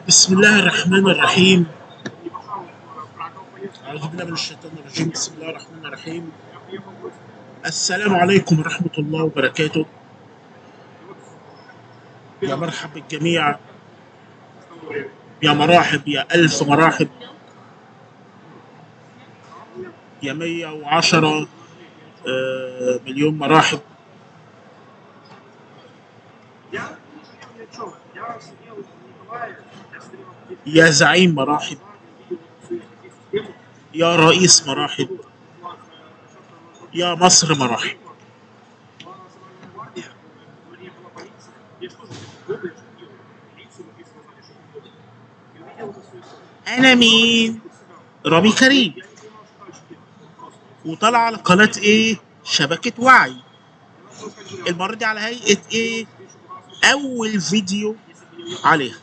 بسم الله الرحمن الرحيم. أعوذ بالله من الشيطان الرجيم. بسم الله الرحمن الرحيم. السلام عليكم ورحمة الله وبركاته. يا مرحب بالجميع، يا مراحب، يا ألف مراحب، يا 110 مليون مراحب. يا زعيم مراحب، يا رئيس مراحب، يا مصر مراحب. أنا مين؟ رامي كريم، وطلع على قناة إيه؟ شبكة وعي. المرة دي على هيئة إيه؟ أول فيديو عليها.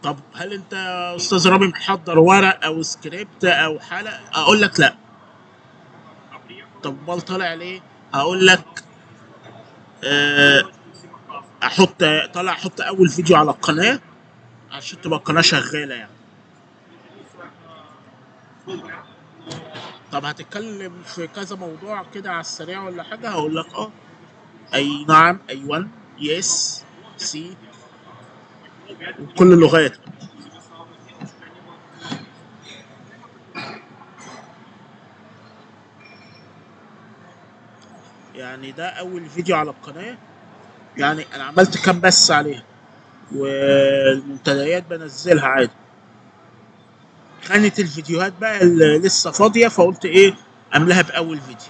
طب هل أنت يا أستاذ رامي محضر ورق أو سكريبت أو حلقة؟ أقول لك لا. طب امال طالع ليه؟ أقول لك أحط طالع أحط أول فيديو على القناة عشان تبقى القناة شغالة يعني. طب هتتكلم في كذا موضوع كده على السريع ولا حاجة؟ هقول لك أي نعم، أيوان، yes، sí، وكل اللغات. يعني ده أول فيديو على القناة، يعني أنا عملت كام بس عليها، والمنتديات بنزلها عادي. خانة الفيديوهات بقى اللي لسه فاضية، فقلت إيه أملاها بأول فيديو.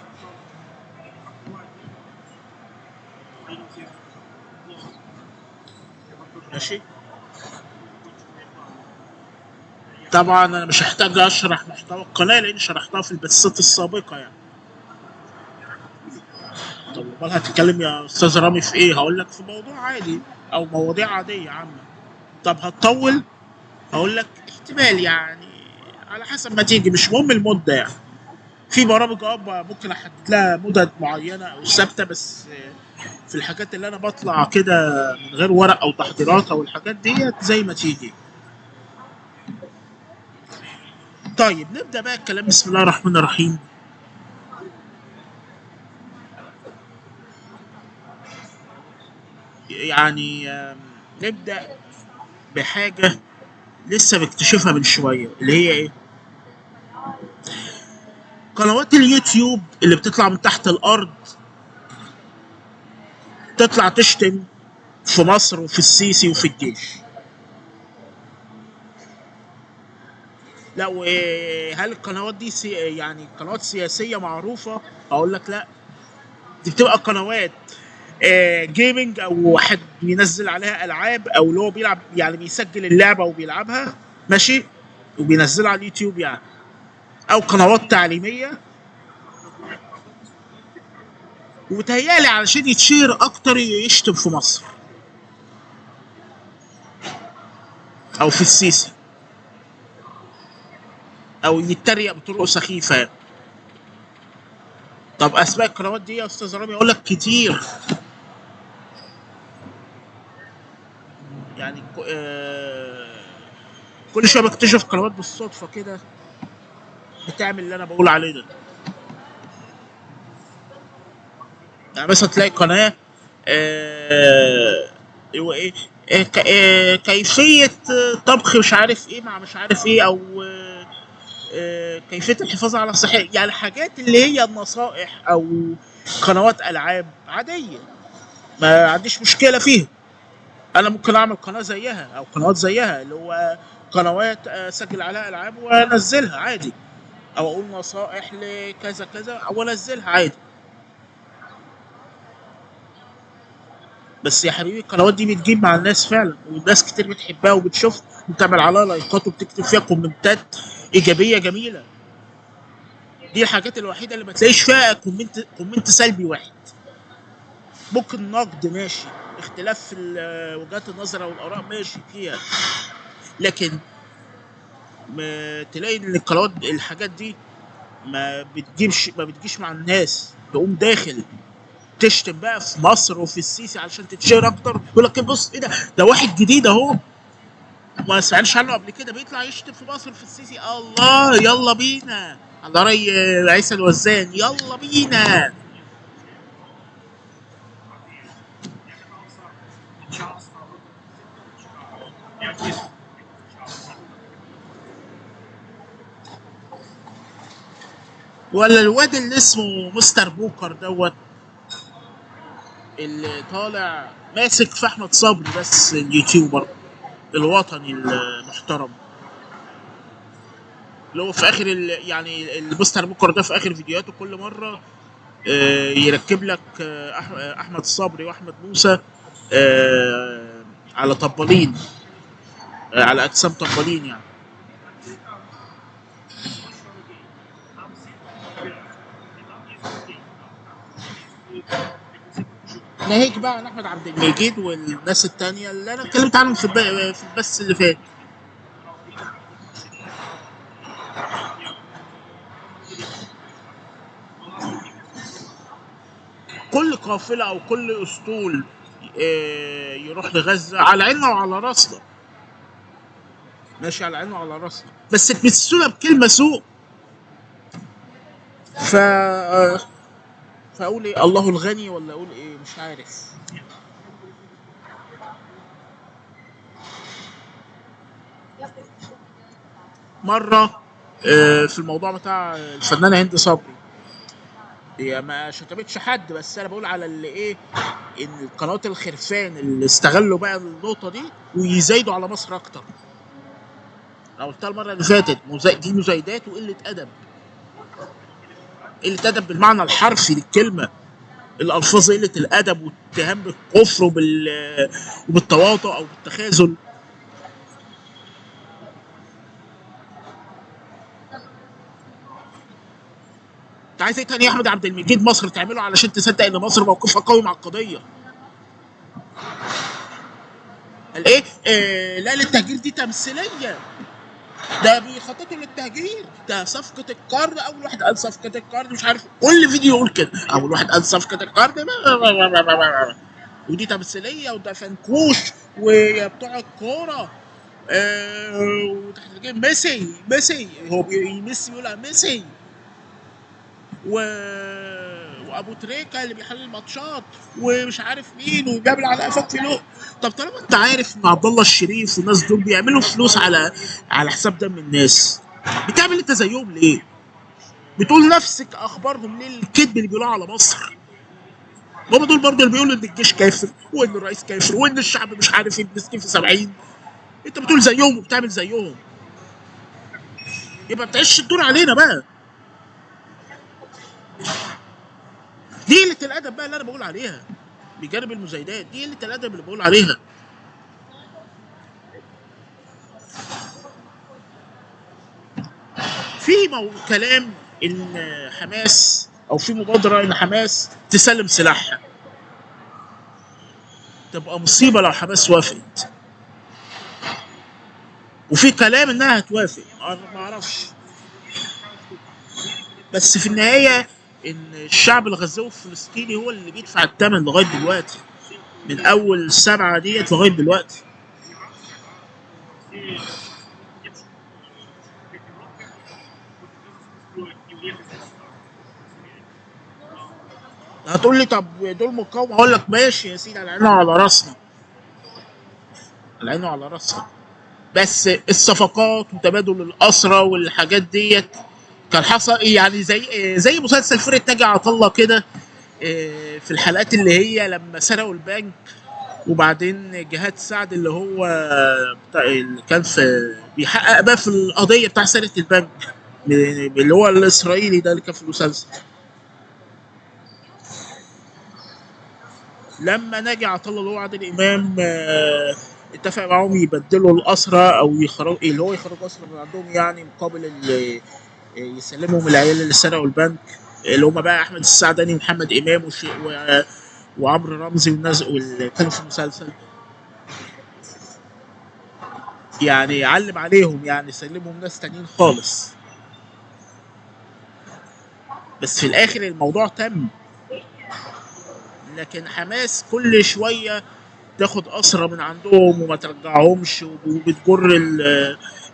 ماشي. طبعا أنا مش هحتاج أشرح محتوى القناة لأن شرحتها في البثات السابقة يعني. طب امال هتتكلم يا أستاذ رامي في إيه؟ هقول لك في موضوع عادي أو مواضيع عادية عامة. طب هتطول؟ هقول لك احتمال، يعني على حسب ما تيجي، مش مهم المدة يعني. في برامج ممكن احدد لها مدد معينة او ثابتة، بس في الحاجات اللي انا بطلع كده من غير ورق او تحضيرات او الحاجات ديت زي ما تيجي. طيب نبدأ بقى الكلام. بسم الله الرحمن الرحيم. يعني نبدأ بحاجة لسه بكتشفها من شوية، اللي هي ايه؟ قنوات اليوتيوب اللي بتطلع من تحت الأرض، تطلع تشتم في مصر وفي السيسي وفي الجيش. لا، وهل القنوات دي يعني قنوات سياسية معروفة؟ أقول لك لا، دي بتبقى قنوات gaming، أو واحد بينزل عليها ألعاب، أو اللي هو بيلعب يعني بيسجل اللعبة وبيلعبها، ماشي، وبينزلها على اليوتيوب يعني، أو قنوات تعليمية. وتهيألي علشان يتشير أكتر يشتم في مصر أو في السيسي، أو يتريق بطرق سخيفة يعني. طب أسماء القنوات دي يا أستاذ رامي؟ أقول لك كتير يعني. كل شوية بكتشف قنوات بالصدفة كده بتعمل اللي أنا بقول عليه ده. يعني مثلا تلاقي قناة هو إيه، كيفية طبخ مش عارف إيه مع مش عارف إيه، أو كيفية الحفاظ على الصحة، يعني حاجات اللي هي النصائح، أو قنوات ألعاب عادية ما عنديش مشكلة فيها. أنا ممكن أعمل قناة زيها أو قنوات زيها، اللي هو قنوات أسجل عليها ألعاب وأنزلها عادي، أو أقول نصائح لكذا كذا أو أنزلها عادي. بس يا حبيبي القنوات دي بتجيب مع الناس فعلا، والناس كتير بتحبها وبتشوفها وبتعمل عليها لايكات وبتكتب فيها كومنتات ايجابية جميلة. دي الحاجات الوحيدة اللي ما تلاقيش فيها comment سلبي واحد. ممكن نقد ماشي، اختلاف في وجهات النظر او الاراء ماشي فيها، لكن ما تلاقي ان القنوات الحاجات دي ما بتجيش مع الناس. تقوم داخل تشتم بقى في مصر وفي السيسي علشان تتشهر اكتر، يقول لك بص ايه ده، ده واحد جديد اهو ما سمعناش عنه قبل كده، بيطلع يشتم في مصر وفي السيسي. الله يلا بينا، على رأي عيسى الوزان، يلا بينا. ولا الواد اللي اسمه مستر بوكر دوت اللي طالع ماسك في احمد صبري، بس ال YouTuber الوطني المحترم اللي هو في اخر يعني المستر بوكر ده في اخر فيديوهاته كل مرة يركب لك احمد صبري واحمد موسى على طبالين، على اجسام طبالين يعني. ناهيك بقى عن احمد عبد المجيد والناس التانية اللي انا اتكلمت عنهم في البث اللي فات. كل قافلة او كل اسطول يروح لغزة على عيننا وعلى راسنا، ماشي، على عيننا وعلى راسنا، بس تمسونا بكلمة سوء فاقول ايه؟ الله الغني ولا اقول ايه؟ مش عارف. مرة في الموضوع بتاع الفنانة هند صبري، هي ما شتمتش حد، بس انا بقول على اللي ايه، ان القنوات الخرفان اللي استغلوا بقى النقطة دي ويزايدوا على مصر اكتر. انا قلتها المرة اللي فاتت، دي مزايدات وقلة ادب، قلة ادب بالمعنى الحرفي للكلمة، الالفاظ قلة الادب والاتهام بالكفر وبالتواطؤ او بالتخاذل. انت عايز ايه تاني يا احمد عبد المجيد مصر تعمله علشان تصدق ان مصر موقفها قوي مع القضية؟ قال ايه؟ لا للتهجير دي تمثيلية، ده بيخططوا للتهجير، ده صفقة القرن. اول واحد قال صفقة القرن، مش عارف، كل فيديو يقول كده، اول واحد قال صفقة القرن، ودي تمثيلية، وده فنكوش، ويا بتوع الكورة، وتحت الجيم ميسي، ميسي هو ميسي بيقولها ميسي، وابو تريكه اللي بيحلل الماتشات ومش عارف مين، وبيعمل على قفاك فلوس. طب طالما انت عارف ان عبد الله الشريف والناس دول بيعملوا فلوس على حساب دم الناس، بتعمل انت زيهم ليه؟ بتقول نفسك اخبارهم ليه؟ الكذب اللي بيقولوه على مصر، هم دول برضه اللي بيقولوا ان الجيش كافر وان الرئيس كافر وان الشعب مش عارف ايه مسكين في 70. انت بتقول زيهم وبتعمل زيهم، يبقى بتعيش الدور علينا بقى. دي قلة الأدب بقى اللي أنا بقول عليها بجانب المزايدات، دي قلة الأدب اللي بقول عليها. في كلام إن حماس، أو في مبادرة إن حماس تسلم سلاحها، تبقى مصيبة لو حماس وافقت، وفي كلام إنها هتوافق، ما أعرفش، بس في النهاية إن الشعب الغزاوي الفلسطيني هو اللي بيدفع الثمن لغاية دلوقتي، من أول 7 ديت لغاية دلوقتي. هتقول لي طب دول مقاومة، هقول لك ماشي يا سيدي، على عيننا وعلى راسنا، على عيننا وعلى راسنا، بس الصفقات وتبادل الأسرى والحاجات ديت كان حصل يعني زي مسلسل فرقة ناجي عطا الله كده، في الحلقات اللي هي لما سرقوا البنك، وبعدين جهاد سعد اللي هو بتاع اللي كان في بيحقق بقى في القضية بتاع سرقة البنك اللي هو الإسرائيلي ده اللي كان في المسلسل. لما ناجي عطا الله اللي هو عادل امام اتفق معاهم يبدلوا الاسرى او يخرجوا، اللي هو يخرجوا اسرى من عندهم يعني، مقابل اللي يسلمهم العيال اللي سرقوا البنك، اللي هم بقى احمد السعداني ومحمد امام وعمرو رمزي والناس واللي كانوا في المسلسل، يعني علم عليهم، يعني سلمهم ناس تانيين خالص. بس في الاخر الموضوع تم. لكن حماس كل شوية تاخد اسرى من عندهم وما ترجعهمش، وبتجر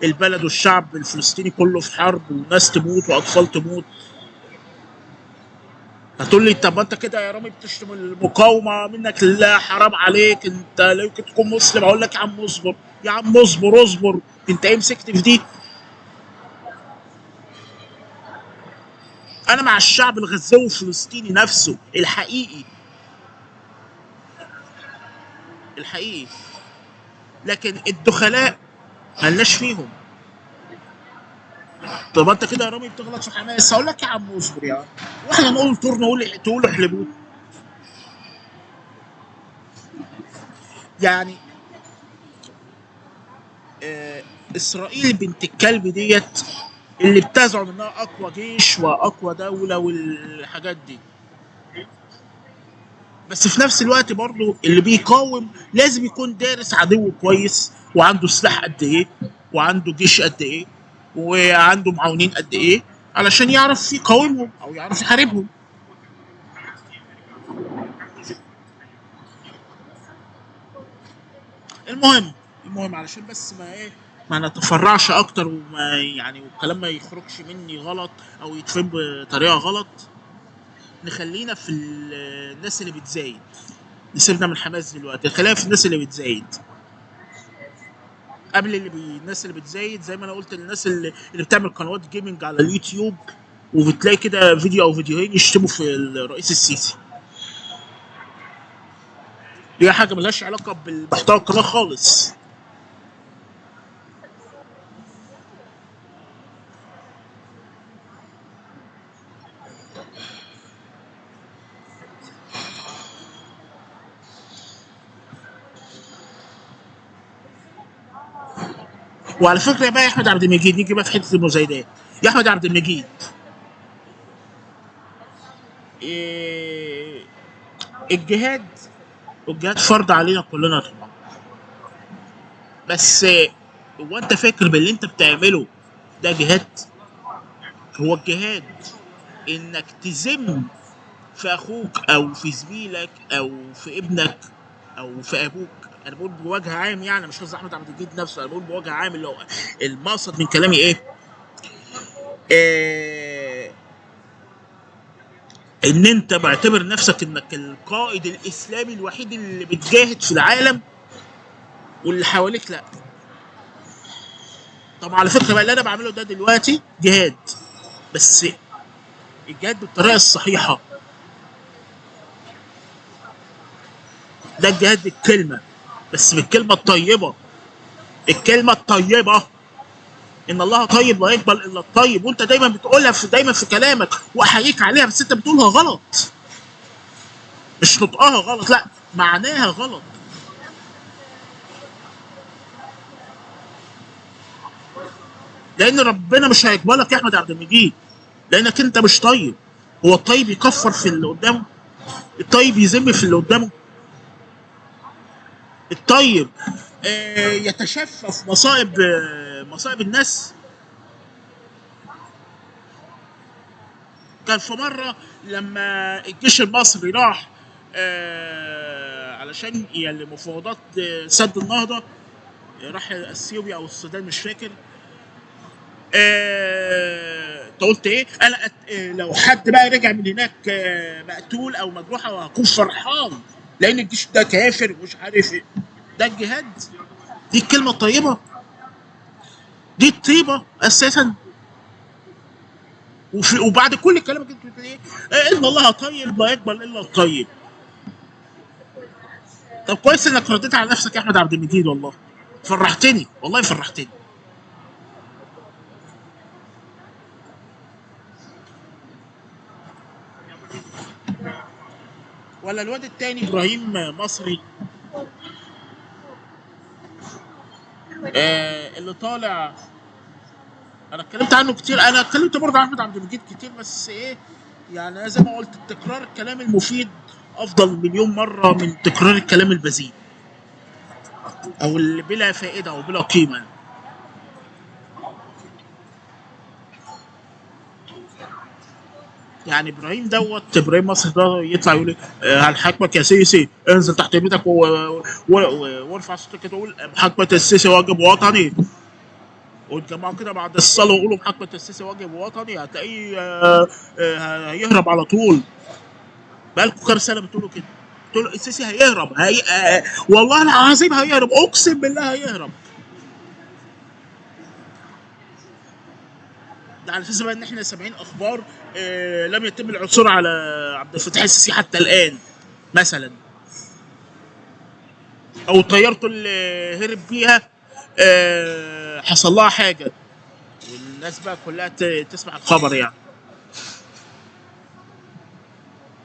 البلد والشعب الفلسطيني كله في حرب، وناس تموت واطفال تموت. هتقول لي طب ما انت كده يا رامي بتشتم المقاومة، منك لله حرام عليك، انت لا يمكن تكون مسلم. اقول لك يا عم اصبر، يا عم اصبر اصبر، انت ايه مسكت في دي؟ انا مع الشعب الغزاوي الفلسطيني نفسه الحقيقي الحقيقي، لكن الدخلاء ملناش فيهم. طب انت كده يا رامي بتغلط في حماس. هقول لك يا عم اصبر يا عم، واحنا نقول طور نقول تقول احلبوه. يعني اسرائيل بنت الكلب ديت اللي بتزعم انها اقوى جيش واقوى دولة والحاجات دي، بس في نفس الوقت برضه اللي بيقاوم لازم يكون دارس عدوه كويس، وعنده سلاح قد ايه، وعنده جيش قد ايه، وعنده معاونين قد ايه، علشان يعرف يقاومهم او يعرف يحاربهم. المهم علشان بس ما ايه، ما نتفرعش اكتر، وما يعني والكلام ما يخرجش مني غلط او يتفهم بطريقة غلط، نخلينا في الناس اللي بتزايد. نسيبنا من حماس دلوقتي، خلينا في الناس اللي بتزايد. قبل اللي الناس اللي بتزايد زي ما انا قلت، الناس اللي بتعمل قنوات gaming على اليوتيوب، وبتلاقي كده فيديو او فيديوهين يشتموا في الرئيس السيسي. دي حاجة ملهاش علاقة بالمحتوى القناة خالص. وعلى فكرة بقى يا احمد عبد المجيد، نيجي بقى في حتة المزايدات. يا احمد عبد المجيد، إيه الجهاد؟ والجهاد فرض علينا كلنا طبعا، بس هو انت فاكر باللي انت بتعمله ده جهاد؟ هو الجهاد انك تذم في اخوك او في زميلك او في ابنك او في ابوك. انا بقول بوجه عام، يعني مش قصدي احمد عبد المجيد نفسه، انا بقول بوجه عام. اللي هو المقصد من كلامي ايه؟ ان انت بعتبر نفسك انك القائد الاسلامي الوحيد اللي بتجاهد في العالم، واللي حواليك لا. طب على فكرة بقى اللي انا بعمله ده دلوقتي جهاد، بس الجهاد بالطريقة الصحيحة. ده الجهاد بالكلمة، بس بالكلمة الطيبة. الكلمة الطيبة، ان الله طيب لا يقبل الا الطيب، وانت دايما بتقولها في دايما في كلامك واحييك عليها، بس انت بتقولها غلط. مش نطقها غلط، لا معناها غلط. لان ربنا مش هيقبلك يا احمد عبد المجيد، لانك انت مش طيب. هو الطيب يكفر في اللي قدامه؟ الطيب يذم في اللي قدامه؟ الطيب يتشفى في مصائب الناس؟ كان في مرة لما الجيش المصري راح علشان يعني مفاوضات سد النهضة، راح اثيوبيا او السودان مش فاكر. انت قلت ايه؟ انا لو حد بقى رجع من هناك مقتول او مجروح او هكون فرحان، لان الجيش ده كافر ومش عارف ايه. ده الجهاد؟ دي الكلمة الطيبة؟ دي الطيبة اساسا؟ وبعد كل الكلام اللي انت بتقول ايه؟ ان الله طيب لا يقبل الا الطيب. طب كويس انك رديت على نفسك يا احمد عبد المجيد، والله فرحتني، والله فرحتني. ولا الواد التاني ابراهيم مصري اللي طالع، انا اتكلمت عنه كتير، انا اتكلمت برضه عن احمد عبد المجيد كتير، بس ايه يعني أنا زي ما قلت تكرار الكلام المفيد افضل مليون مرة من تكرار الكلام البذيء او اللي بلا فائدة او بلا قيمة. يعني ابراهيم دوت، ابراهيم مصر ده يطلع يقول هنحاكمك يا سيسي، انزل تحت بيتك وارفع صوتك كده وقول محاكمة السيسي واجب وطني، واتجمعوا كده بعد الصلاة وقولوا محاكمة السيسي واجب وطني، هتلاقيه هيهرب على طول. بقالكوا كام سنة بتقولوا كده، بتقولوا السيسي هيهرب، هي والله العظيم هيهرب، اقسم بالله هيهرب. ده على اساس بقى ان احنا سامعين اخبار لم يتم العثور على عبد الفتاح السيسي حتى الان مثلا، او طيارته اللي هرب بيها حصل لها حاجة، والناس بقى كلها تسمع الخبر. يعني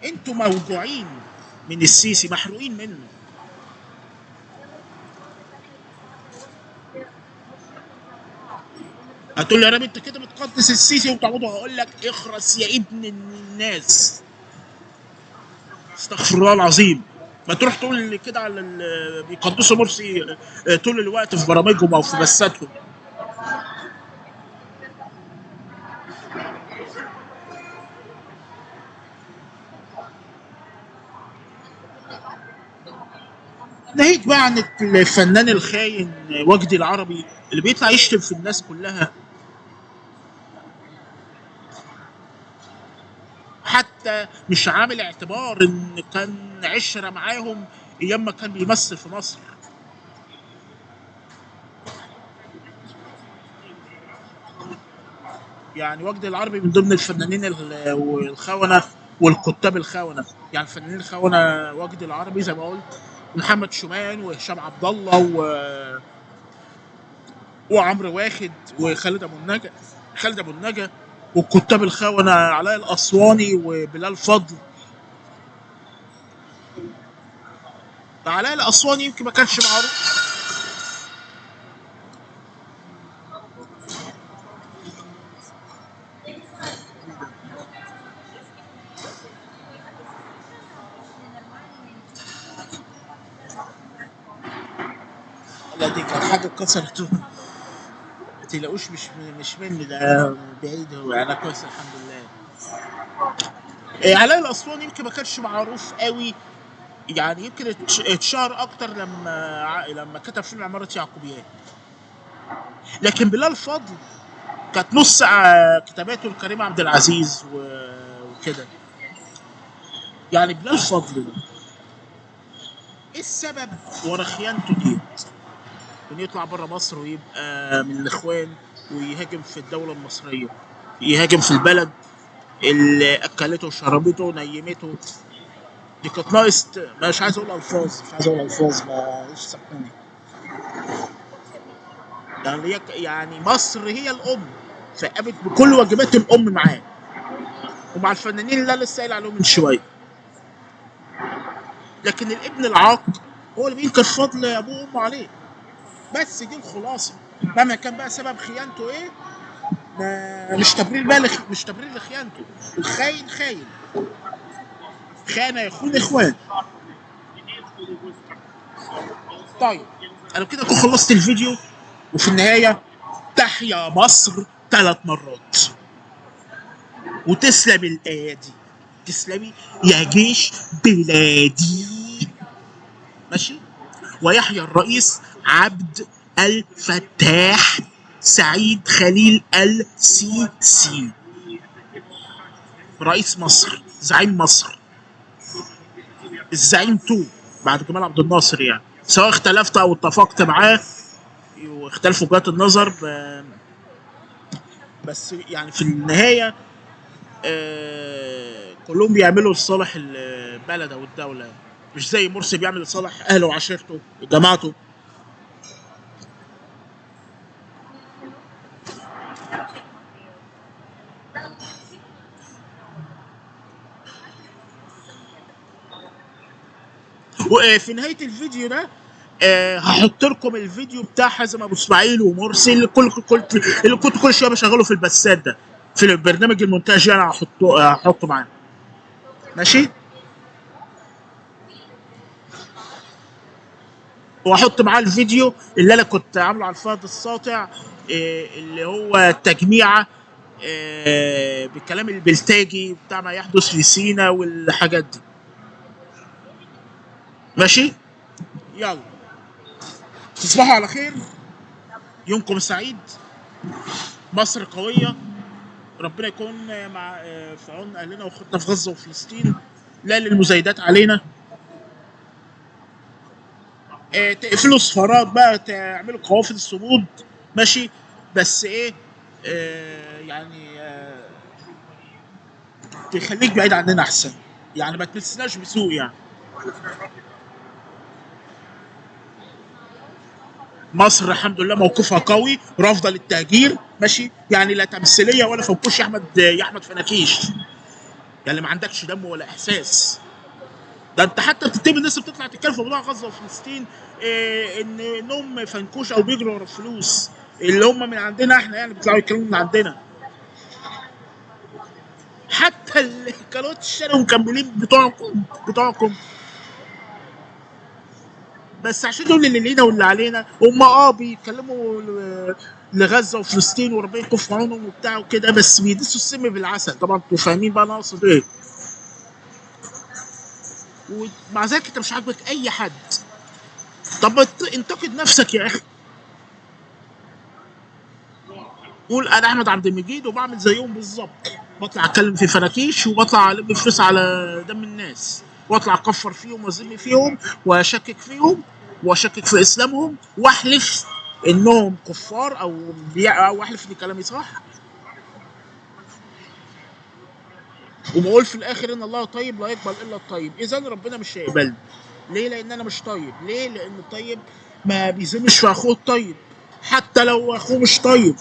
انتوا موجوعين من السيسي، محروقين منه. هتقول لي يا رب انت كده بتقدس السيسي وبتعبده، هقول لك اخرس يا ابن الناس، استغفر الله العظيم. ما تروح تقول كده على اللي بيقدسوا مرسي طول الوقت في برامجهم او في بثاتهم. ناهيك بقى عن الفنان الخاين وجدي العربي اللي بيطلع يشتم في الناس كلها، حتى مش عامل اعتبار ان كان عشرة معاهم ايام ما كان بيمثل في مصر. يعني وجدي العربي من ضمن الفنانين والخونة والكتاب الخونة، يعني الفنانين الخونة وجدي العربي زي ما قلت، محمد شومان وهشام عبد الله وعمرو واخد وخالد ابو النجا، خالد ابو النجا، والكتاب الخونة علاء الاسواني وبلال فضل. علاء الاسواني يمكن ما كانش معروف، لا دي كانت حاجة اتكسرت، ما تقلقوش مش مني، ده بعيد هو، انا كويس الحمد لله. علاء الاسواني يمكن ما كانش معروف قوي، يعني يمكن اتشهر اكتر لما كتب فيلم عمارة يعقوبيان، لكن بلال فضل كانت نص كتاباته لكريم عبد العزيز وكده. يعني بلال فضل ده ايه السبب ورا خيانته دي؟ انه يطلع بره مصر ويبقى من الاخوان ويهاجم في الدولة المصرية، يهاجم في البلد اللي اكلته وشربته ونيمته. دي كانت ناقص، مش عايز اقول الفاظ، مش عايز اقول الفاظ، معلش سامحوني. يعني مصر هي الام، فقامت بكل واجبات الام معاه ومع الفنانين اللي انا لسه قايل عليهم من شوية. لكن الابن العاق هو اللي بينكر فضل ابوه وامه عليه. بس دي الخلاصة، مهما كان بقى سبب خيانته ايه، ما مش تبرير بقى مش تبرير لخيانته. الخاين خاين، خان يخون اخوان. طيب انا كده اكون خلصت الفيديو، وفي النهاية تحيا مصر 3 مرات، وتسلم الايادي، تسلمي يا جيش بلادي، ماشي. ويحيى الرئيس عبد الفتاح سعيد خليل السيسي، رئيس مصر، زعيم مصر، الزعيم تو بعد جمال عبد الناصر. يعني سواء اختلفت او اتفقت معاه واختلفوا وجهات النظر، بس يعني في النهاية كلهم بيعملوا لصالح البلد او الدولة، مش زي مرسي بيعمل لصالح اهله وعشيرته وجماعته. وفي نهاية الفيديو ده هحط لكم الفيديو بتاع حازم ابو اسماعيل ومرسي اللي كل اللي كنت كل شوية بشغله في البسات ده في البرنامج المونتاج، يعني هحطه معانا. ماشي، واحط معاه الفيديو اللي انا كنت عامله على الفهد الساطع، اللي هو التجميعه بالكلام البلتاجي بتاع ما يحدث في سينا والحاجات دي. ماشي، يلا تصبحوا على خير، يومكم سعيد، مصر قوية، ربنا يكون مع في عون اهلنا واخواتنا في غزة وفلسطين، لا للمزايدات علينا. تقفلوا السفارات بقى، تعملوا قوافل الصمود، ماشي، بس ايه يعني تخليك بعيد عننا احسن، يعني ما تمسناش بسوء يعني. مصر الحمد لله موقفها قوي، رافضه للتهجير، ماشي، يعني لا تمثيلية ولا فنكوش يا احمد، يا احمد فناكيش، يعني ما عندكش دم ولا احساس. ده انت حتى بتتهم الناس اللي بتطلع تتكلم في موضوع غزة وفلسطين ان انهم فنكوش او بيجروا ورا الفلوس اللي هم من عندنا احنا، يعني بيطلعوا يتكلموا من عندنا. حتى الكالوت الشارع ومكملين بتوعكم بس عشان دول اللي لينا واللي علينا. هم بيتكلموا لغزة وفلسطين وربنا يكون في عونهم وبتاع وكده، بس بيدسوا السم بالعسل. طبعا انتوا فاهمين بقى انا اقصد ايه. ومع ذلك انت مش عاجبك اي حد. طب انتقد نفسك يا اخي، قول انا احمد عبد المجيد وبعمل زيهم بالظبط، بطلع اتكلم في فراكيش وبطلع الم فلوس على دم الناس، واطلع اكفر فيهم وازم فيهم واشكك فيهم واشكك في اسلامهم واحلف انهم كفار او احلف ان كلامي صح، وبقول في الاخر ان الله طيب لا يقبل الا الطيب. اذا ربنا مش هيقبلني. ليه؟ لان انا مش طيب. ليه؟ لان الطيب ما بيذمش في اخوه الطيب، حتى لو اخوه مش طيب.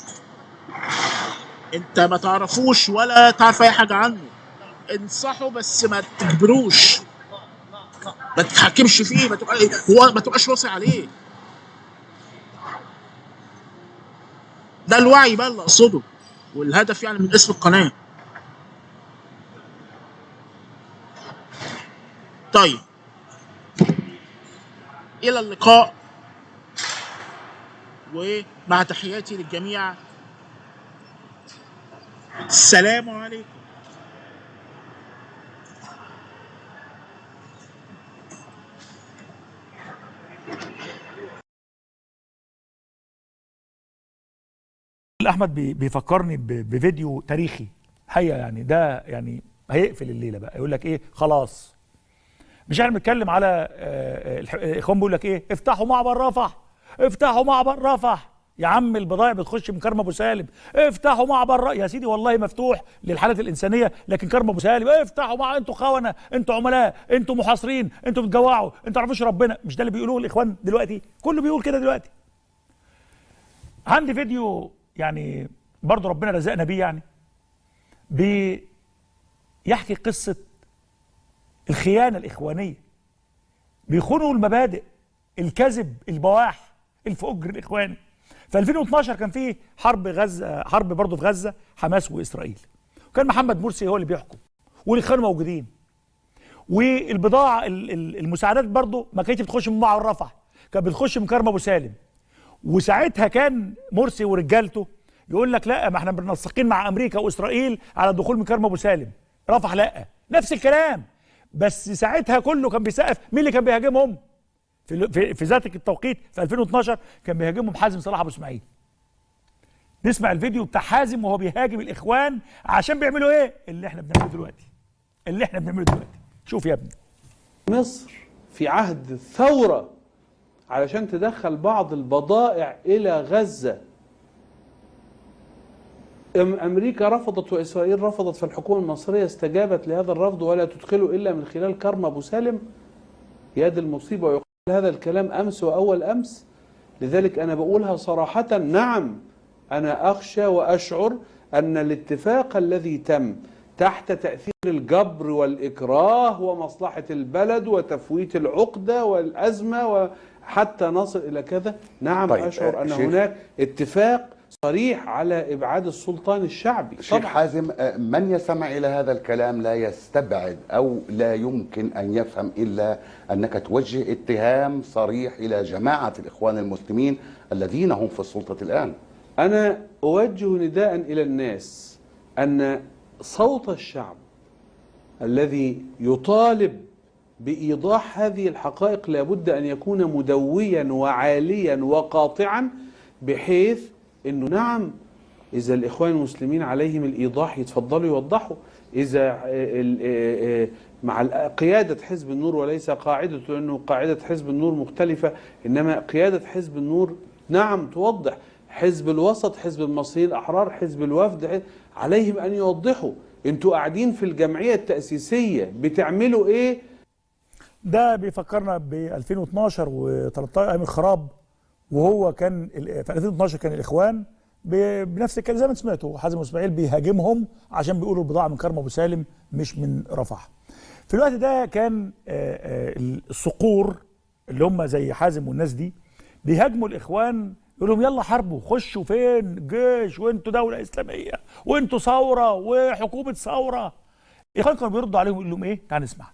انت ما تعرفوش ولا تعرف اي حاجة عنه، انصحه بس ما تجبروش، ما تتحكمش فيه، ما تبقاش واصي عليه. ده الوعي بقى اللي اقصده والهدف يعني من اسم القناة. طيب، الى اللقاء، ومع تحياتي للجميع، السلام عليكم. احمد بيفكرني بفيديو تاريخي حقيقة، يعني ده يعني هيقفل الليلة بقى، يقول لك ايه خلاص. مش احنا بنتكلم على الاخوان بيقول لك ايه، افتحوا معبر رفح، افتحوا معبر رفح يا عم، البضائع بتخش من كرم ابو سالم، افتحوا معبر يا سيدي والله مفتوح للحالات الانسانية، لكن كرم ابو سالم افتحوا مع، انتوا خونه، انتوا عملاء، انتوا محاصرين، انتوا بتجوعوا، انتوا تعرفوش ربنا. مش ده اللي بيقولوه الاخوان دلوقتي؟ كله بيقول كده دلوقتي. عندي فيديو يعني برضه ربنا رزقنا بيه، يعني بيحكي قصة الخيانة الإخوانية، بيخونوا المبادئ، الكذب، البواح، الفجر الإخواني. في 2012 كان فيه حرب غزة، حرب برضه في غزة، حماس وإسرائيل، وكان محمد مرسي هو اللي بيحكم والإخوان موجودين، والبضاعة المساعدات برضه ما كانتش بتخش من معبر رفح، كانت بتخش من كرم أبو سالم. وساعتها كان مرسي ورجالته يقول لك لا، ما احنا منسقين مع امريكا واسرائيل على الدخول من كرم ابو سالم، رفح لا، نفس الكلام. بس ساعتها كله كان بيسقف. مين اللي كان بيهاجمهم في ذات التوقيت في 2012؟ كان بيهاجمهم حازم صلاح ابو اسماعيل. نسمع الفيديو بتاع حازم وهو بيهاجم الاخوان عشان بيعملوا ايه اللي احنا بنعمله دلوقتي، اللي احنا بنعمله دلوقتي. شوف يا ابني، مصر في عهد الثورة علشان تدخل بعض البضائع إلى غزة، أمريكا رفضت وإسرائيل رفضت، فالحكومة المصرية استجابت لهذا الرفض ولا تدخله إلا من خلال كرم أبو سالم. يا دي المصيبة، ويقال هذا الكلام أمس وأول أمس. لذلك أنا بقولها صراحة، نعم أنا أخشى وأشعر أن الاتفاق الذي تم تحت تأثير الجبر والإكراه ومصلحة البلد وتفويت العقدة والأزمة وحتى نصل إلى كذا. نعم. طيب، أشعر أن هناك اتفاق صريح على إبعاد السلطان الشعبي. شيخ حازم، من يستمع إلى هذا الكلام لا يستبعد أو لا يمكن أن يفهم إلا أنك توجه اتهام صريح إلى جماعة الإخوان المسلمين الذين هم في السلطة الآن. أنا أوجه نداء إلى الناس أن صوت الشعب الذي يطالب بإيضاح هذه الحقائق لابد أن يكون مدويا وعاليا وقاطعا، بحيث أنه نعم إذا الإخوان المسلمين عليهم الإيضاح يتفضلوا يوضحوا، إذا مع قيادة حزب النور وليس قاعدته، لأنه قاعدة حزب النور مختلفة، إنما قيادة حزب النور نعم توضح، حزب الوسط، حزب المصريين الأحرار، حزب الوفد، عليهم أن يوضحوا. انتوا قاعدين في الجمعية التأسيسية بتعملوا ايه؟ ده بيفكرنا ب 2012 و13 ايام الخراب، وهو كان في 2012 كان الاخوان بنفس الكلام زي ما سمعتوا حازم اسماعيل بيهاجمهم عشان بيقولوا البضاعة من كرم ابو سالم مش من رفح. في الوقت ده كان الصقور اللي هم زي حازم والناس دي بيهاجموا الاخوان، يقول لهم يلا حاربوا، خشوا فين جيش، وانتوا دولة اسلامية، وانتوا ثورة وحكومة ثورة. الاخوان كانوا بيردوا عليهم يقول لهم ايه؟ تعال نسمع.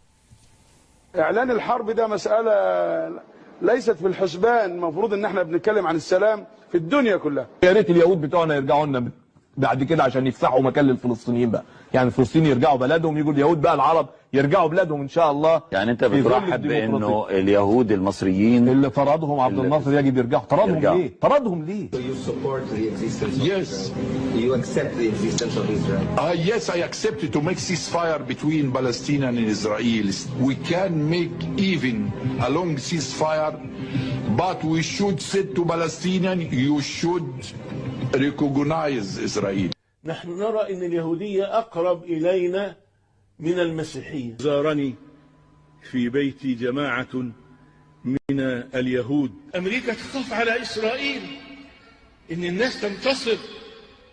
اعلان الحرب ده مسالة ليست في الحسبان، المفروض ان احنا بنتكلم عن السلام في الدنيا كلها. يا ريت اليهود بتوعنا يرجعوا لنا بعد كده عشان يفسحوا مكان للفلسطينيين بقى، يعني الفلسطينيين يرجعوا بلدهم، يجوا اليهود بقى العرب يرجعوا بلادهم ان شاء الله. يعني انت بترحب بانه اليهود المصريين اللي طردهم عبد الناصر يجب يرجعوا؟ طردهم ليه؟ طردهم ليه؟ So you support the existence of Yes. Israel. You accept the existence of Israel. Yes, I accept to make ceasefire between Palestine and Israel. We can make even a long ceasefire, but we should say to Palestinians, you should recognize Israel. نحن نرى أن اليهودية أقرب إلينا من المسيحية. زارني في بيتي جماعة من اليهود. أمريكا تخاف على إسرائيل إن الناس تنتصر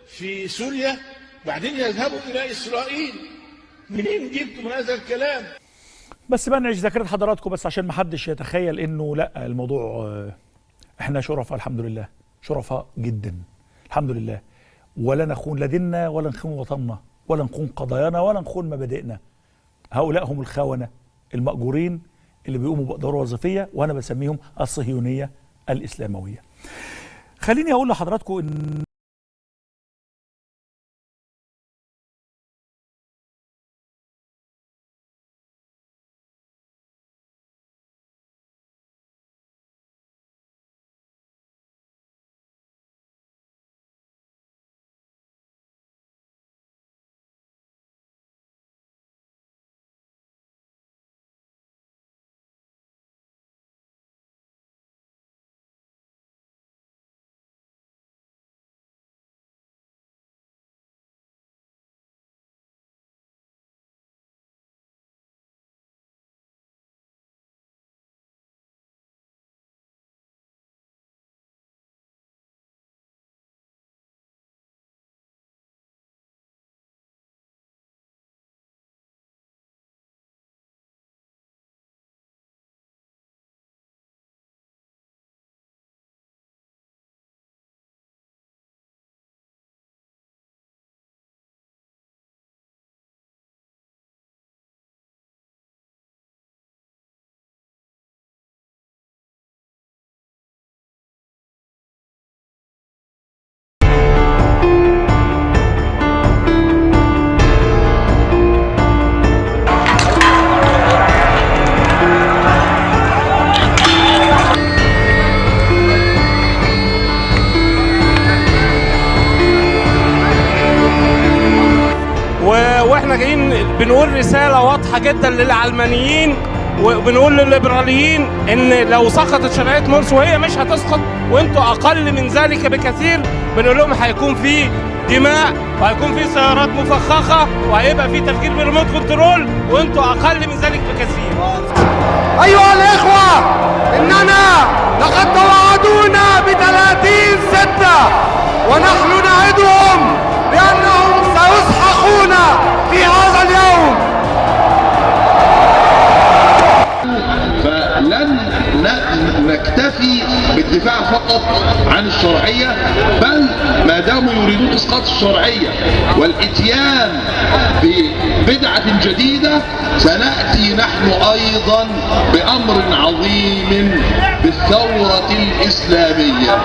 في سوريا بعدين يذهبوا إلى إسرائيل. منين جبتم هذا الكلام؟ بس بنعش ذاكرة حضراتكم بس عشان ما حدش يتخيل إنه لا الموضوع، إحنا شرفاء الحمد لله، شرفاء جدا الحمد لله، ولا نخون لا ديننا ولا نخون وطننا ولا نخون قضايانا ولا نخون مبادئنا. هؤلاء هم الخونة المأجورين اللي بيقوموا بأدوار وظيفية، وأنا بسميهم الصهيونية الإسلاموية. خليني أقول لحضراتكم إن واحنا جايين بنقول رسالة واضحة جدا للعلمانيين وبنقول للليبراليين ان لو سقطت شرعية مرسي، وهي مش هتسقط وانتوا اقل من ذلك بكثير، بنقول لهم هيكون في دماء وهيكون في سيارات مفخخة وهيبقى في تفجير بالريموت كنترول، وانتوا اقل من ذلك بكثير. ايها الاخوة، اننا لقد توعدونا ب30/6 ونحن نعدهم بأنهم سيسحقون في هذا الجديدة سنأتي نحن أيضا بأمر عظيم بالثورة الإسلامية.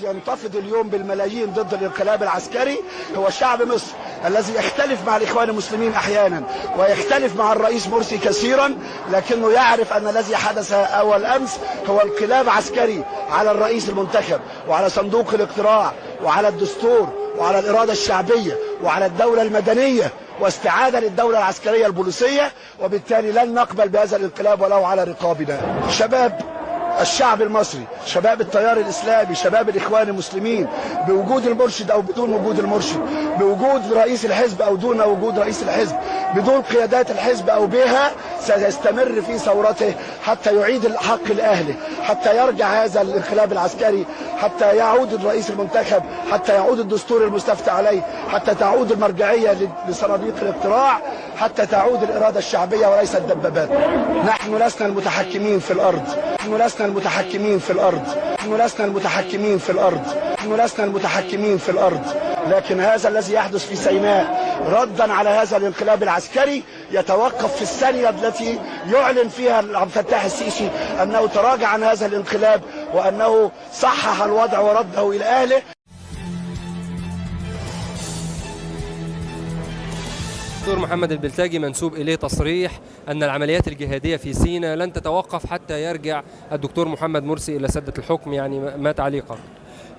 ينتفض اليوم بالملايين ضد الانقلاب العسكري هو شعب مصر الذي يختلف مع الإخوان المسلمين أحيانا ويختلف مع الرئيس مرسي كثيرا، لكنه يعرف أن الذي حدث أول أمس هو انقلاب عسكري على الرئيس المنتخب وعلى صندوق الاقتراع وعلى الدستور وعلى الإرادة الشعبية وعلى الدولة المدنية واستعادة للدولة العسكرية البوليسية، وبالتالي لن نقبل بهذا الانقلاب ولو على رقابنا. شباب الشعب المصري، شباب التيار الإسلامي، شباب الإخوان المسلمين، بوجود المرشد أو بدون وجود المرشد، بوجود رئيس الحزب أو دون وجود رئيس الحزب، بدون قيادات الحزب أو بها، سيستمر في ثورته حتى يعيد الحق لأهله، حتى يرجع هذا الانقلاب العسكري، حتى يعود الرئيس المنتخب، حتى يعود الدستور المستفتى عليه، حتى تعود المرجعية لصناديق الاقتراع، حتى تعود الإرادة الشعبية وليس الدبابات. نحن لسنا المتحكمين في الأرض، نحن لسنا المتحكمين في الأرض، نحن لسنا المتحكمين في الأرض، نحن لسنا المتحكمين في الأرض، لكن هذا الذي يحدث في سيناء ردا على هذا الانقلاب العسكري يتوقف في الثانية التي يعلن فيها عبد الفتاح السيسي أنه تراجع عن هذا الانقلاب وأنه صحح الوضع ورده إلى أهله. الدكتور محمد البلتاجي منسوب إليه تصريح أن العمليات الجهادية في سيناء لن تتوقف حتى يرجع الدكتور محمد مرسي إلى سدة الحكم، يعني ما تعليقك؟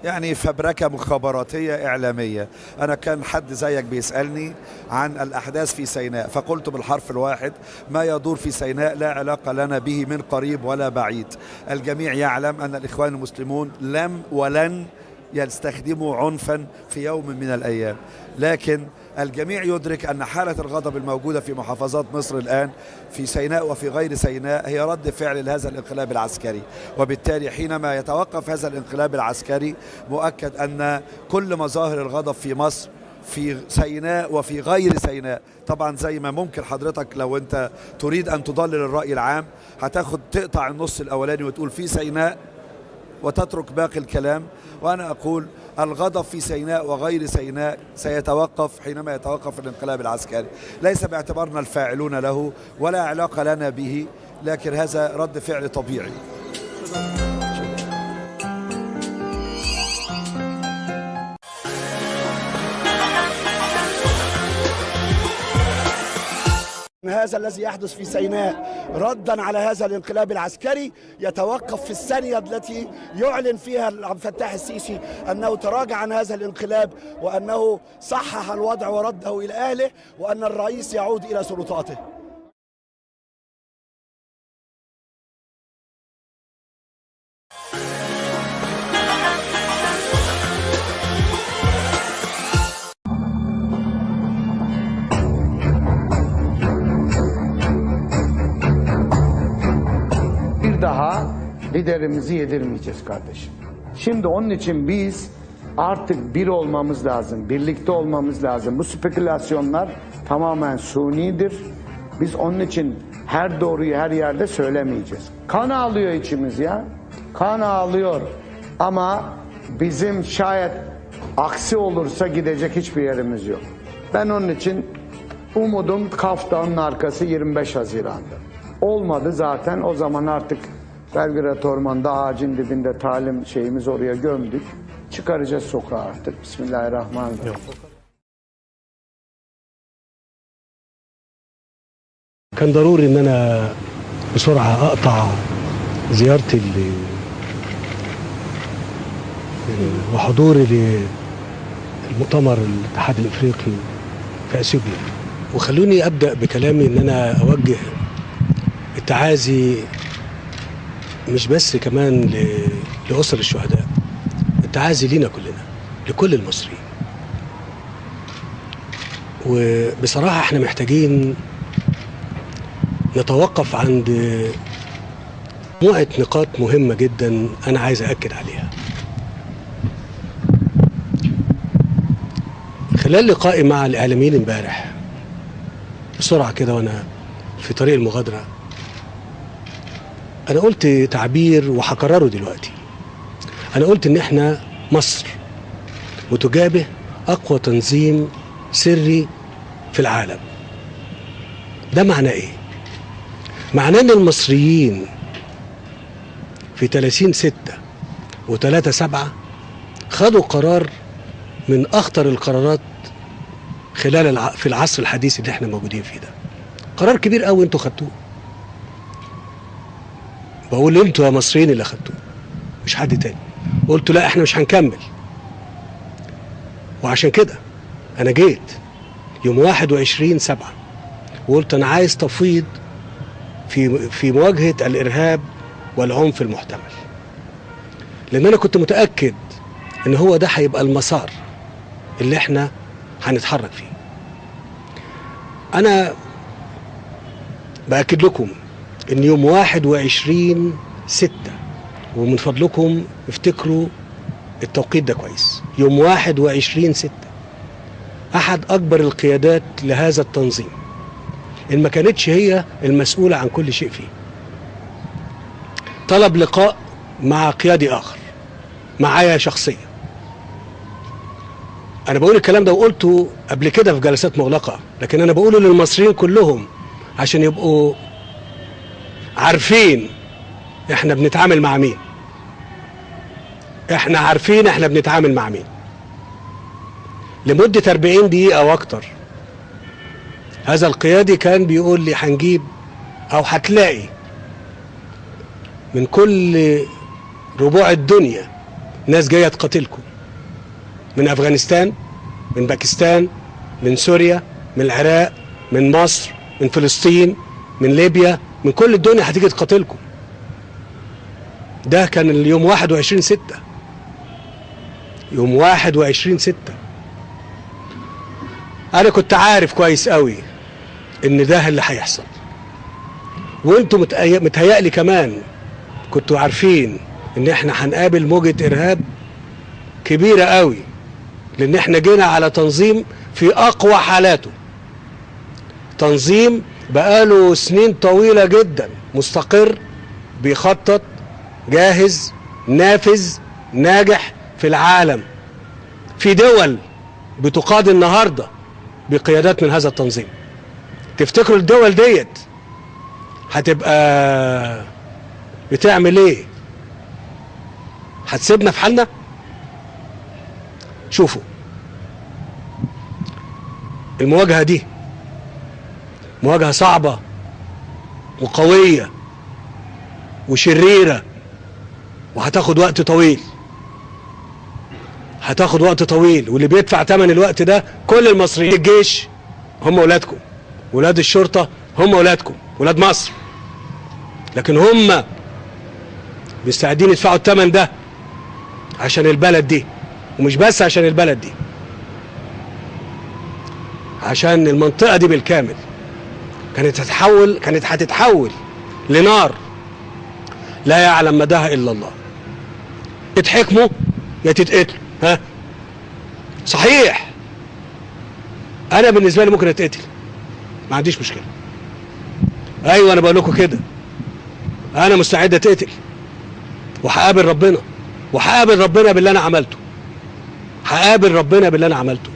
يعني فبركة مخابراتية إعلامية. أنا كان حد زيك بيسألني عن الأحداث في سيناء، فقلت بالحرف الواحد ما يدور في سيناء لا علاقة لنا به من قريب ولا بعيد. الجميع يعلم أن الإخوان المسلمون لم ولن يستخدموا عنفا في يوم من الأيام. لكن الجميع يدرك أن حالة الغضب الموجودة في محافظات مصر الآن في سيناء وفي غير سيناء هي رد فعل لهذا الانقلاب العسكري، وبالتالي حينما يتوقف هذا الانقلاب العسكري مؤكد أن كل مظاهر الغضب في مصر في سيناء وفي غير سيناء، طبعا زي ما ممكن حضرتك لو أنت تريد أن تضلل الرأي العام هتاخد تقطع النص الأولاني وتقول في سيناء وتترك باقي الكلام، وأنا أقول الغضب في سيناء وغير سيناء سيتوقف حينما يتوقف الانقلاب العسكري، ليس باعتبارنا الفاعلون له ولا علاقة لنا به، لكن هذا رد فعل طبيعي. هذا الذي يحدث في سيناء ردا على هذا الانقلاب العسكري يتوقف في الثانية التي يعلن فيها عبد الفتاح السيسي أنه تراجع عن هذا الانقلاب وأنه صحح الوضع ورده إلى أهله وأن الرئيس يعود إلى سلطاته. Daha liderimizi yedirmeyeceğiz kardeşim. Şimdi onun için biz artık bir olmamız lazım, birlikte olmamız lazım. Bu spekülasyonlar tamamen sunidir. Biz onun için her doğruyu her yerde söylemeyeceğiz. Kan ağlıyor içimiz ya. Kan ağlıyor. Ama bizim şayet aksi olursa gidecek hiçbir yerimiz yok. Ben onun için umudum Kaf Dağı'nın arkası 25 Haziran'da. Olmadı zaten o zaman artık Belgrad Orman'da ağacın dibinde talim şeyimiz oraya gömdük. Çıkaracağız sokağa artık. Bismillahirrahmanirrahim. كان ضروري ان انا بسرعه اقطع زيارتي وحضوري للمؤتمر الاتحاد الافريقي في اثيوبيا. وخلوني ابدا بكلامي ان انا اوجه التعازي مش بس كمان لأسر الشهداء، التعازي لينا كلنا، لكل المصريين. وبصراحة احنا محتاجين نتوقف عند مجموعة نقاط مهمة جدا أنا عايز أأكد عليها. خلال لقائي مع الإعلاميين امبارح بسرعة كده وأنا في طريق المغادرة، أنا قلت تعبير وهكرره دلوقتي. أنا قلت إن إحنا مصر متجابه أقوى تنظيم سري في العالم. ده معناه إيه؟ معناه إن المصريين في 30/6 و3/7 خدوا قرار من أخطر القرارات خلال في العصر الحديث اللي إحنا موجودين فيه ده. قرار كبير قوي أنتوا خدتوه. بقول انتوا يا مصريين اللي خدتوه، مش حد تاني. قلت لا احنا مش هنكمل. وعشان كده انا جيت يوم 21/7 وقلت انا عايز تفويض في مواجهة الارهاب والعنف المحتمل، لان انا كنت متأكد ان هو ده هيبقى المسار اللي احنا هنتحرك فيه. انا بأكد لكم ان يوم 21/6، ومن فضلكم افتكروا التوقيت ده كويس، يوم 21/6 احد اكبر القيادات لهذا التنظيم، ان ما كانتش هي المسؤولة عن كل شيء فيه، طلب لقاء مع قيادي اخر معايا شخصيا. انا بقول الكلام ده وقلته قبل كده في جلسات مغلقة، لكن انا بقوله للمصريين كلهم عشان يبقوا عارفين احنا بنتعامل مع مين. احنا عارفين احنا بنتعامل مع مين. لمدة 40 دقيقة واكتر هذا القيادي كان بيقول لي هنجيب او هتلاقي من كل ربوع الدنيا ناس جاية تقاتلكم، من افغانستان، من باكستان، من سوريا، من العراق، من مصر، من فلسطين، من ليبيا، من كل الدنيا هتيجي تقاتلكم. ده كان اليوم 21/6. يوم 21/6. انا كنت عارف كويس قوي ان ده اللي هيحصل، وانتم متهيألي كمان كنتوا عارفين ان احنا هنقابل موجة ارهاب كبيرة قوي، لان احنا جينا على تنظيم في اقوى حالاته، تنظيم بقاله سنين طويلة جدا مستقر، بيخطط، جاهز، نافذ، ناجح في العالم. في دول بتقاد النهاردة بقيادات من هذا التنظيم. تفتكروا الدول ديت هتبقى بتعمل ايه؟ هتسيبنا في حالنا؟ شوفوا المواجهة دي مواجهة صعبة وقوية وشريرة، وهتاخد وقت طويل، هتاخد وقت طويل، واللي بيدفع ثمن الوقت ده كل المصريين. الجيش هم ولادكم، ولاد الشرطة هم ولادكم، ولاد مصر، لكن هم مستعدين يدفعوا الثمن ده عشان البلد دي، ومش بس عشان البلد دي، عشان المنطقة دي بالكامل كانت هتتحول لنار لا يعلم مداها إلا الله. تتحكموا يا تتقتلوا. ها صحيح، أنا بالنسبة لي ممكن أتقتل، ما عنديش مشكلة. أيوة أنا بقول لكم كده، أنا مستعد أتقتل، وهقابل ربنا، وهقابل ربنا باللي أنا عملته، هقابل ربنا باللي أنا عملته.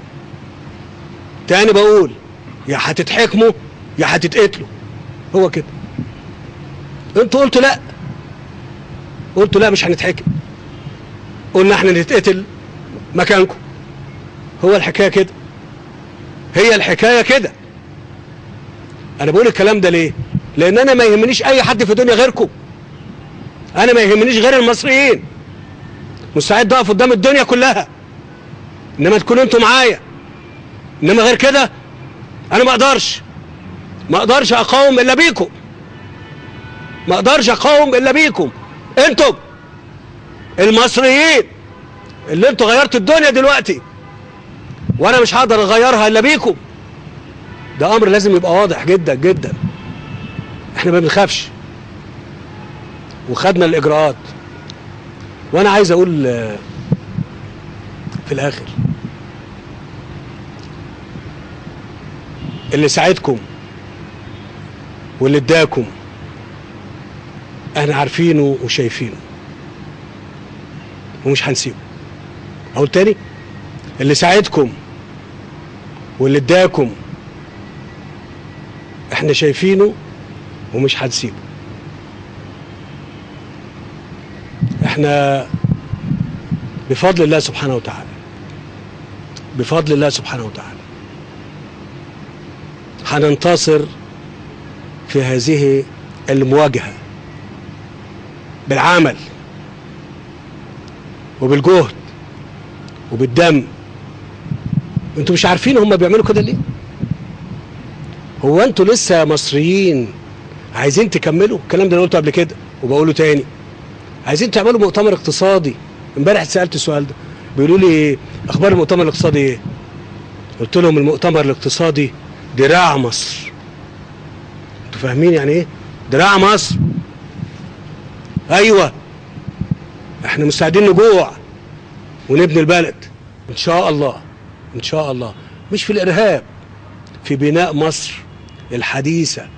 تاني بقول، يا هتتحكموا يا هتتقتلوا، هو كده. انتوا قلتوا لا، قلتوا لا مش هنتحكم، قلنا احنا نتقتل مكانكم. هو الحكاية كده، هي الحكاية كده. انا بقول الكلام ده ليه؟ لان انا ما يهمنيش اي حد في الدنيا غيركم، انا ما يهمنيش غير المصريين، مستعد اقف قدام الدنيا كلها، انما تكونوا انتوا معايا، انما غير كده انا ما اقدرش، ما اقدرش اقاوم الا بيكم، ما اقدرش اقاوم الا بيكم انتم المصريين اللي انتوا غيرتوا الدنيا دلوقتي، وانا مش هقدر اغيرها الا بيكم. ده امر لازم يبقى واضح جدا جدا. احنا ما بنخافش، وخدنا الاجراءات. وانا عايز اقول في الاخر، اللي ساعدكم واللي اداكم احنا عارفينه وشايفينه، ومش هنسيبه. اقول تاني، اللي ساعدكم واللي اداكم احنا شايفينه ومش هنسيبه. احنا بفضل الله سبحانه وتعالى، بفضل الله سبحانه وتعالى هننتصر في هذه المواجهة بالعمل وبالجهد وبالدم. انتوا مش عارفين هم بيعملوا كده ليه؟ هو انتوا لسه مصريين عايزين تكملوا الكلام ده؟ انا قلته قبل كده وبقوله تاني، عايزين تعملوا مؤتمر اقتصادي. امبارح اتسالت السؤال ده، بيقولوا لي اخبار المؤتمر الاقتصادي ايه؟ قلت لهم المؤتمر الاقتصادي دراع مصر. انتوا فاهمين يعني ايه دراع مصر؟ ايوه احنا مستعدين نجوع ونبني البلد ان شاء الله، ان شاء الله، مش في الارهاب، في بناء مصر الحديثة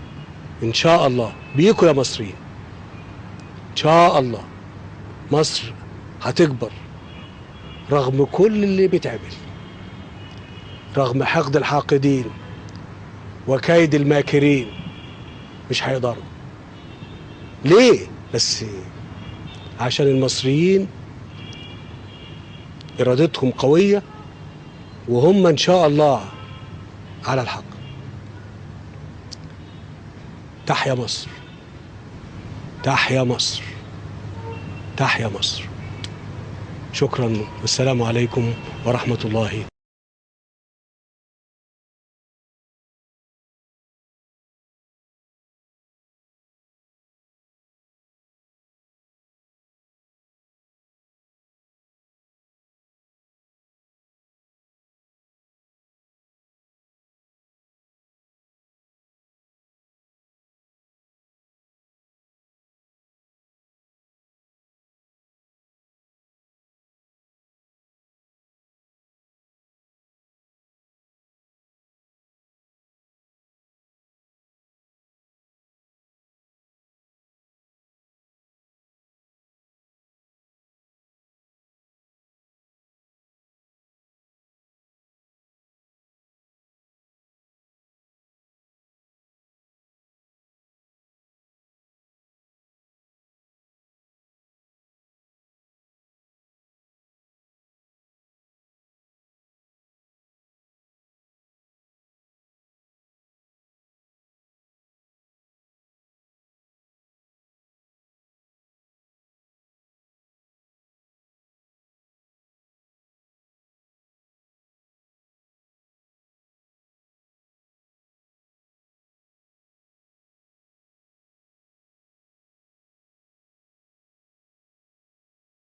ان شاء الله بيكوا يا مصريين. ان شاء الله مصر هتكبر رغم كل اللي بيتعمل، رغم حقد الحاقدين وكيد الماكرين، مش هيقدروا. ليه؟ بس عشان المصريين إرادتهم قوية، وهم إن شاء الله على الحق. تحيا مصر، تحيا مصر، تحيا مصر. شكرا والسلام عليكم ورحمة الله